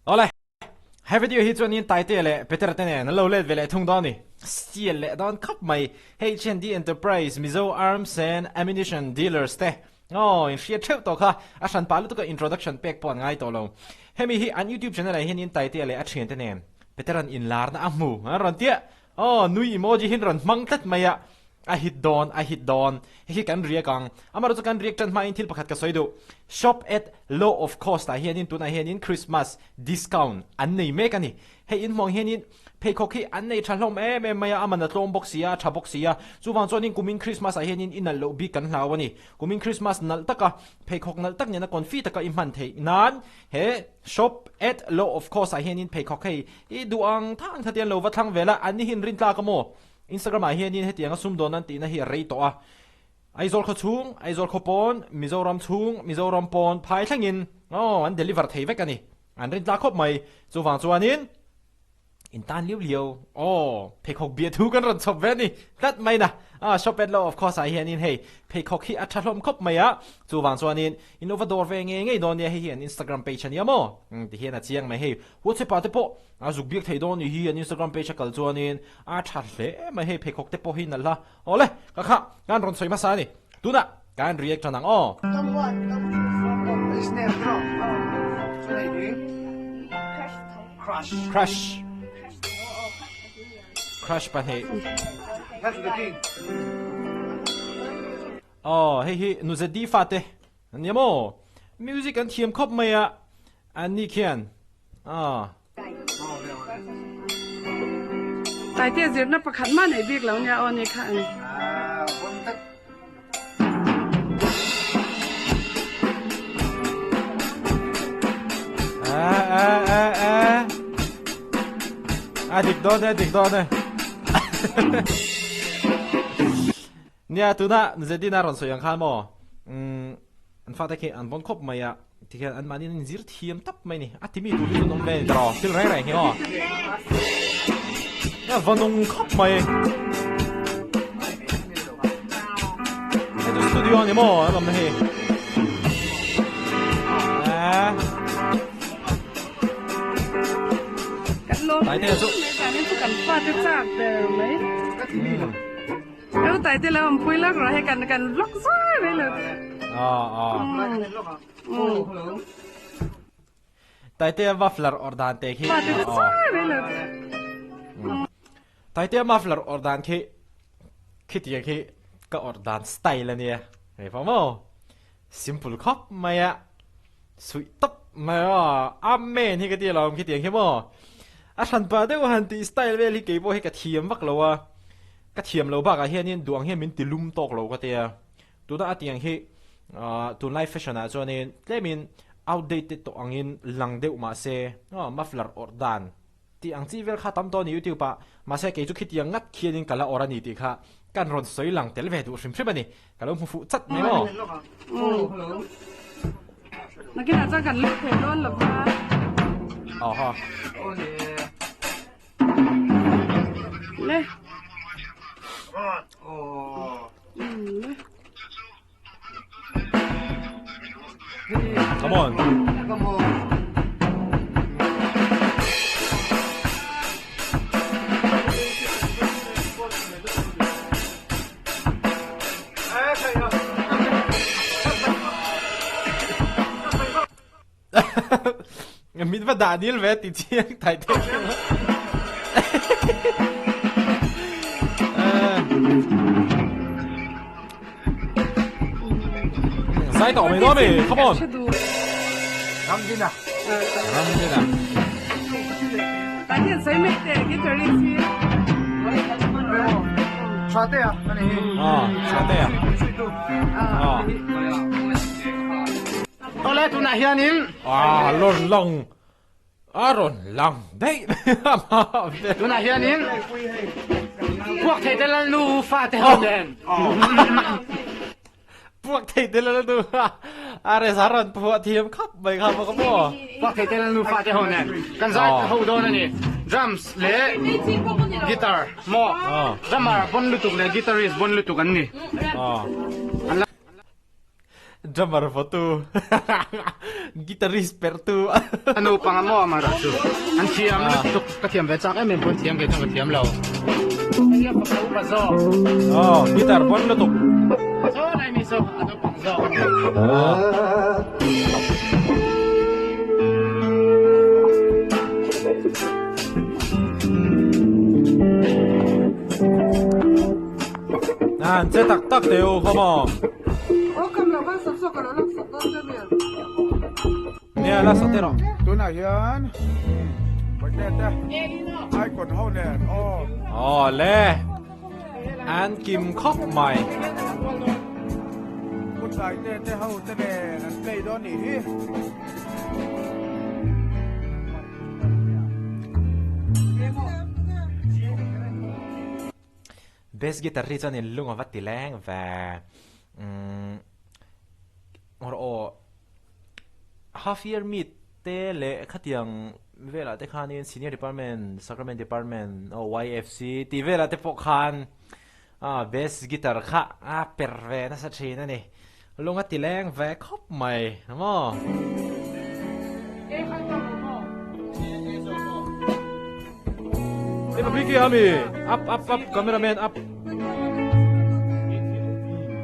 Awle, he video hi chuanin Taitea leh Petera te nen an lo let ve leh thung dawn a ni. Sial leh dawn khawp mai. HND Enterprise, Mizo Arms and Ammunition Dealers te aw in hriat theuh tawh kha a hran pah lutuk a introduction pek pawh an ngai tawh lo. Hemi hi an YouTube channel ah hianin Taitea leh a thiante nen Petera'n inlarna a hmu an rawn tia Aw, nui emoji hin rawn hmang tlat mai a, a hit dawn, a hit dawn. Hei hi kan riak ang. Amaherawh chu kan riak tan hmain thil pakhat ka sawi duh. Shop at low of cost ah hianin tunah hianin Christmas discount an nei mek a ni. Hei in hmuang hianin pheikhawk hi an nei tha hlawm em em mai a, a man a tlawm bawk si a, a tha bawk si a. Chuvang chuanin kumin Christmas ah hianin i nalh loh bik kan hlau a ni. Kumin Christmas nalh taka pheikhawk nalh tak nena confi taka i hman theih nan he shop at low of cost ah hianin pheikhawk hei I duh ang thang kha tian lo va thlang vel a, an ni hi in rin tlak a maw? Instagram ah hianin hetianga sumdawn an tihna hi a rei tawh a. Aizawl khaw chhung, Aizawl khaw pawn, Mizoram chhung, Mizoram pawn phai thlengin aw an deliver thei vek a ni. An rin tlak khawp mai. Chuvang chuanin in tan liu liau aw pheikhawk bia thu kan rawn chhawp ve a ni tlat mai na. Ah shop at low of course ah hianin hei pheikhawk hi a tha hlawm khawp mai a, chuvang chuanin in lo va dawr ve ngei ngei dawn nia hei hi an Instagram page a nia maw? Tihian a chiang mai hei. WhatsApp ah te pawh a zuk biak thei dawn ni hi an Instagram page a kal chuanin a tha hle mai hei pheikhawk te pawh hi nalh a awle ka kha kan rawn sawi hmasa a ni tunah kan react tan ang aw. Crush Crush pahnih Aw hei hi Nuzedi fate Nia maw? Music an thiam khawp mai a, an ni khian aw. Taitea zirna pakhat mah nei bik lo nia aw ni kha ang. A a a a A dik dawn e dik dawn e. Nia, tuna Zedina rawn sawi ang khan maw, umm, an fate khi an vawn khawp mai a, tikhian anmahni an inzir thiam tap mai a ni. A timi tur hi chu an awm ve a ni tawh, thil reng reng hi aw. Nia, va nung khawp mai. Hei chu studio a ni maw an awmna hi. Eeh. Kan lawm Taitea chu. mai zanin chu kan fate chak ber mai. Eu tai te lo pui lak ro he kan kan vlog zai mai lo. Ah ah. Taitea muffler or dan te khi. Pa te zai mai lo. Taitea muffler or dan khi khi tia khi ka or dan style ania. Hei fa mo. Simple khop mai a. Suih tawp mai a. Amen hi ka ti alawm khi tiang hi maw. A hran pah deuh han tih style vel hi keipawh hi ka thiam vak lo a. Ka thiam lo bakah hianin duh ang hian min ti lum tawk lo ka tia. Tuna a tiang hi tunlai fashion ah chuanin tlemin outdated tawh angin lang deuh mahse muffler awrh dan tih ang chi vel kha tam tawh a ni youtube ah. Mahse kei chu khitiang ngat khianin ka la awrh a ni tih kha kan rawn sawi lang tel ve duh hrim hrim a ni. Ka lo hmu fuh chat mai maw? Nakinah chuan kan let thei dawn lo va. Aw ha. Le. Come on. Come on. Min va dah dil ve ti chiang thai te. Zai tawh mai dawn mi, come on. Ram dina. Ram dina. Tah hian sawi mai teh guitarist hi. Tha te a, ani hi. Ah, tha te a. Ah. Awle tunah hianin Ah rawn lang a rawn lang daih Tunah hianin Puak thei te lalnu fate ho nen Puak thei te lalnu a re sa rawn phuah thiam khap mai kha bawk maw Puak thei te lalnu fate ho nen kan zai ho dawn a ni Drums leh guitar maw Drummer bon lutuk leh guitarist bon lutuk an ni. Drummer vawtu Guitarist perhtu. A naupang a maw amah erawh chu an thiam lutuk ka thiam ve chak em em pawh an thiam kei chuan ka thiam lo. Hei hi a fapa upa zawk. Aw guitar pawn lutuk. Chaw lai mi zawk a naupang zawk a ni. An che tak tak teh u khaw maw. Nia la sak teh rawh. Tunah hian Birthday te icon ho nen aw. Aw le. An kim khawp mai. Pu Tlaite te ho te nen an play dawn nih hi. Bass guitar hi chuan in lung a va ti leng ve. Umm ngawr aw half year meet te leh khatiang velah te khanin senior department sacrament department aw YFC tih velah te pawh khan ah bass guitar kha a per ve nasa thin a ni. Lung a ti leng ve khawp mai maw. Hey Papi ki ami up up up cameraman up.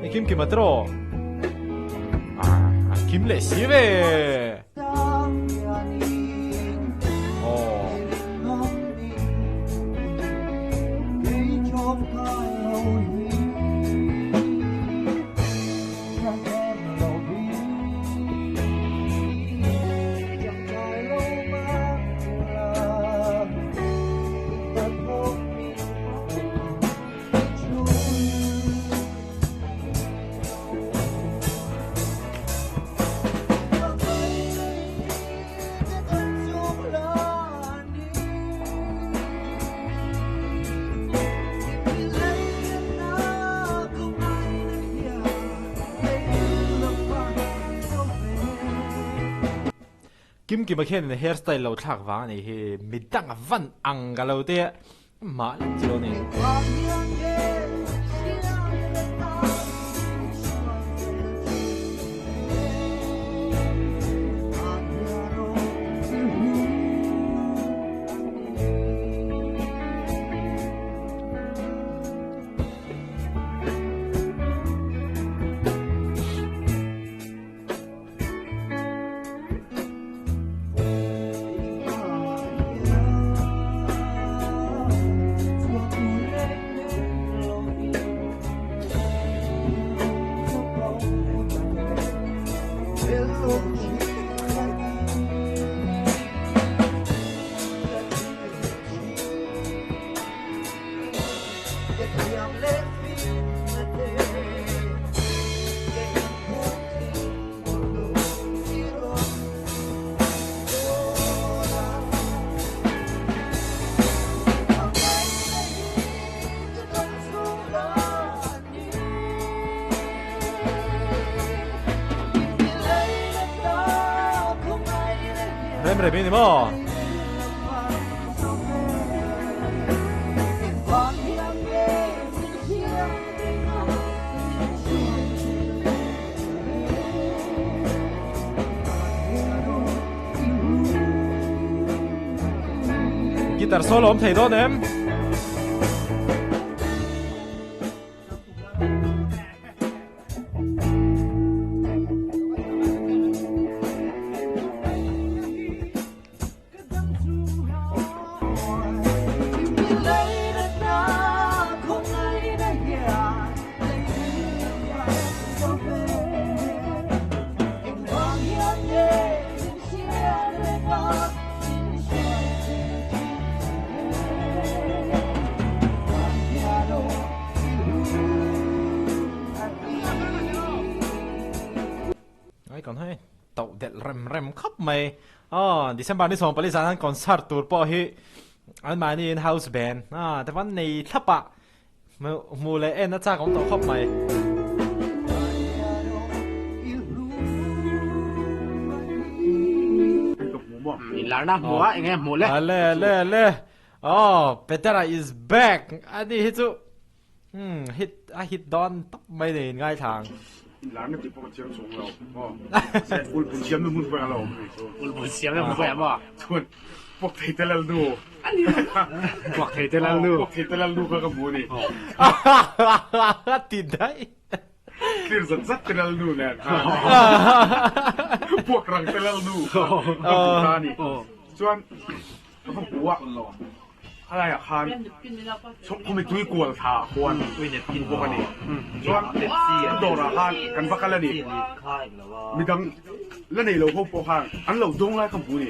Ni kim kim atro. Ah, kim le si ve. Oh. Kim Kima khianin hair style lo thlak vang a nih hi, midang a van ang ka lo tia. Mah lek chu a ni. Rem rem i ni maw? Guitar solo awm thei dawn em? Ai kan hei tauh delh rem rem khawp mai. Aw December ni 24 zan han concert tur pawh hi an mahni in house band a te van nei thlap a hmu leh en a chak awm tawh khawp mai. Inlarna hmu a enge hmuh le. Ale ale ale. Aw Petera is back ani hi chu. Umm hit a hit dawn tawp mai nei in ngaithla ang. Inlarna tih pawh ka chiang chuang lo maw? Mahse ulpun siamna hmun pawh a lo awm a nih chu. Ulpun siamna hmun pawh a maw? Chuan puak thei te lal nu. Puak thei te lal nu. Puak thei te lal nu kha ka hmu a ni. Ti daih. Clear zat zat te lal nu nen khan. Puak rang te lal nu kha ka hmu ta a ni. Chuan ka va hmu a. Khalaiah khan khawmi tui kual thla ah khuan ka hmu bawk a ni. Chuan ka dawrah khan kan va kal a ni. Midang la nei lo ho pawh khan an lo dawng lai ka hmu a ni.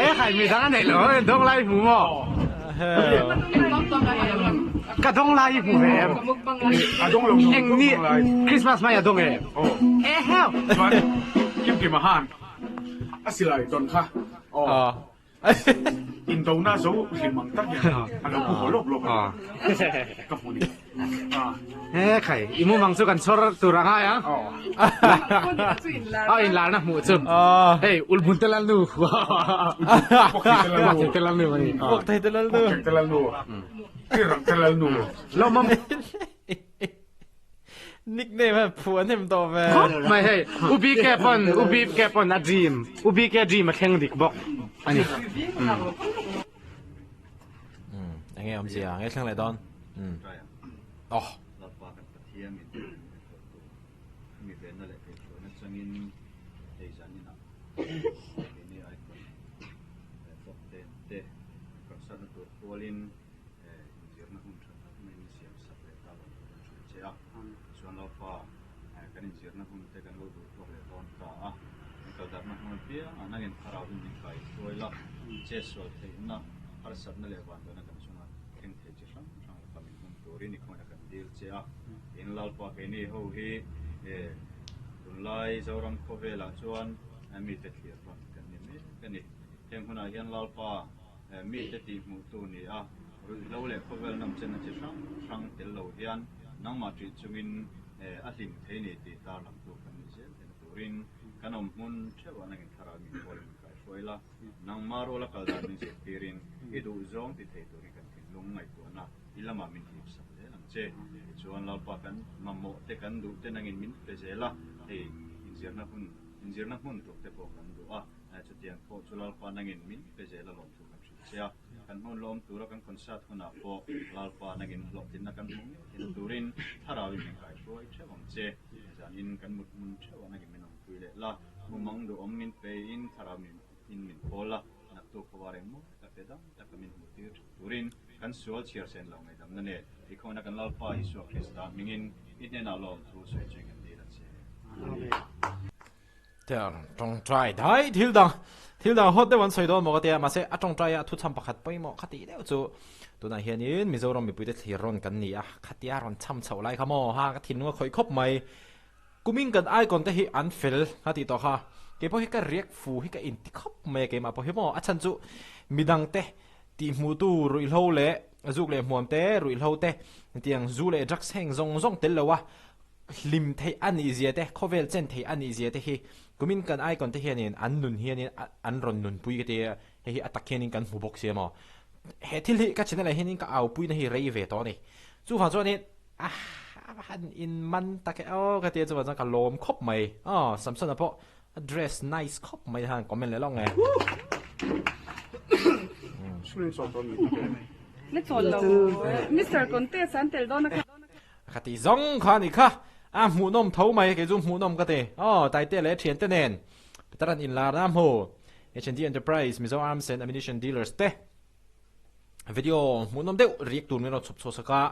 E khai midang a nei lo ho dawng lai hmu maw? Ka dawng lai i hmu ve em? A dawng lo Eng ni Christmas mai a dawng em? E heo. Chuan Kimkima khan a silai dawn kha aw. Indona zo hlim ang tak hian a lo pu haw lawp lawp a ni. Ka hmu ni. He khai, i mumang chu kan chhawr tur a ngai ang. A inlarna hmuh chu. Hei, ulhmun te lalnu. Puak te lalnu a ni. Puak thei te lalnu. Puak te lalnu. Tirang te lalnu. Lawmawm. Nickname a phu an hnem tawh ve. Khawp mai hei, U BK pawn, U BK pawn a dream, U BK dream a thleng dik bawk a ni. Umm, enge awmzia, enge thleng leh dawn? Umm. Oh. Lalpa kan Pathian min hruaitu mi venna leh kaihhruaina changin hei zaninah keini icon leh fawk te te concert-na tur kualin Inzirna hun tha tak mai min siam sak leh ta lo tur an hrilh che a. Tichuan Lalpa, kan inzirna hun te kan lo duh tawk leh dawn ta a. Kan kal darhna hmun apiangah nangin thlarau in min kai hruai la, che sual theihna, harsatna leh vanduaina kan chunga thleng thei chi hrang hrang laka min hum turin i khawngaihna kan dil che a. Tin, Lalpa keini ho hi tunlai Zoram khawvelah chuan mite thlir rawn kan ni mek a ni. Heng hunah hian Lalpa, Mite tihhmuhtu ni a, ruihhlo leh khawvel nawmchenna chi hrang hrang tel lo hian nangmah ṭih chungin a hlim thei ni tih tarlangtu kan ni zel theihna turin kan awm hmun ṭheuhah nangin thlarau min pawl in kaihruai la, nangmah ruala kal dan min zirtirin i duhzawng ti thei turin kan thinlung ngaihtuahna i lamah min hip sak zel ang che. Tichuan Lalpa kan mamawh te kan duh te nangin min pe zel a, hei inzirna hun inzirna hmun tur te pawh kan duh a. Chutiang pawh chu Lalpa nangin min pe zel alawm thu kan hrilh che a, kan hmun lawm tura kan concert hunah pawh Lalpa nangin hlawhtlinna kan hmuh ngei theihna turin Thlarauin min kaihruai theuh ang che. Zanin kan mut hmun theuhah nangin min awmpui leh la, mumang duhawm min peiin Thlarau min in min pawl la, naktuk khawvar engmaw tak leh dam taka min hmuh tir theuh turin kan sual chhiar sen lo ngaihdamna nen i khawna kan Lalpa Isua Krista hmingin i hnenah lawm thu sawi chu kan dil a che. Amen. Tawngtai dai thil dang thil dang hot deuh an sawi dawn maw ka tia mahse a tawngtai a thuchham pakhat pawimawh kha tih deuh chu tunah hianin Mizoram mipuite thlir rawn kan ni a khatia rawn cham chhoh lai kha maw ha ka thinlung a khawih khawp mai kumin kan icon te hi an fel a tih tawh kha keipawh hi ka riak fu hi ka inti khawp mai a keimah pawh hi maw a chhan chu midang te tihhmuhtu ruihhlo leh zuk leh hmuam te ruihhlo te hetiang zu leh drugs heng zawng zawng tel lo a Hlim theih a nih zia te, khawvel chen theih a nih zia te hi kumin kan icon te hianin an nun hianin an rawn nunpui ka ti a, hei hi a tak hianin kan hmu bawk si a maw. He thil hi ka channel ah hianin ka aupuina hi rei ve tawh a ni. Chuvang chuanin a han in man tak e aw ka ti a, chuvang chuan ka lawm khawp mai. Aw Samsona pawh a dress nice khawp mai khan comment leh lawk nge. Ni chawl lo Mister Contest an tel dawn a kha. Ka tih zawng kha a nih kha, a hmuhnawm tho mai, kei chu hmuhnawm ka ti. Aw, Taitea leh thiante nen Peter an inlarna a hmu. HND Enterprise, Mizo Arms and Ammunition Dealers te video hmuhnawm deuh riak tur min rawn chhawp chhuah sak a,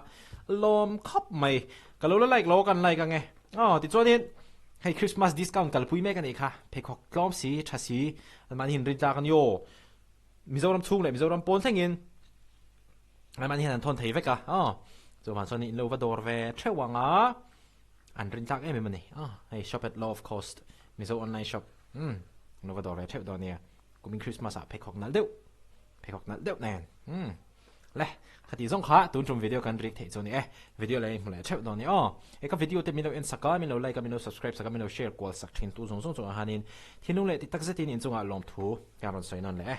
lawm khawp mai. Ka lo la like lo a, kan like ang e. Aw, tichuanin hei Christmas discount kalpui mek a nih kha, pheikhawk tlawm si, tha si, anmahni inrin tlak a ni aw. Mizoram chhung leh Mizoram pawn thlengin anmahni hian an thawn thei vek a, aw chuvang chuan in lo va dawr ve theuh ang a, an rin tlak em em a ni, aw hei shop at low of cost Mizo online shop umm in lo va dawr ve theuh dawn nia, kumin Christmas ah pheikhawk nalh deuh pheikhawk nalh deuh nen umm. Le, khati zawng kha tun tum video kan rik theih chu a ni e. Video leh hmu leh theuh dawn ni aw. He ka video te min lo en sak a, min lo like a, min lo subscribe sak a, min lo share kual sak thin tu zawng zawng chungah hianin thinlung leh ti tak zetin inchungah lawmthu ka rawn sawi nawn leh e.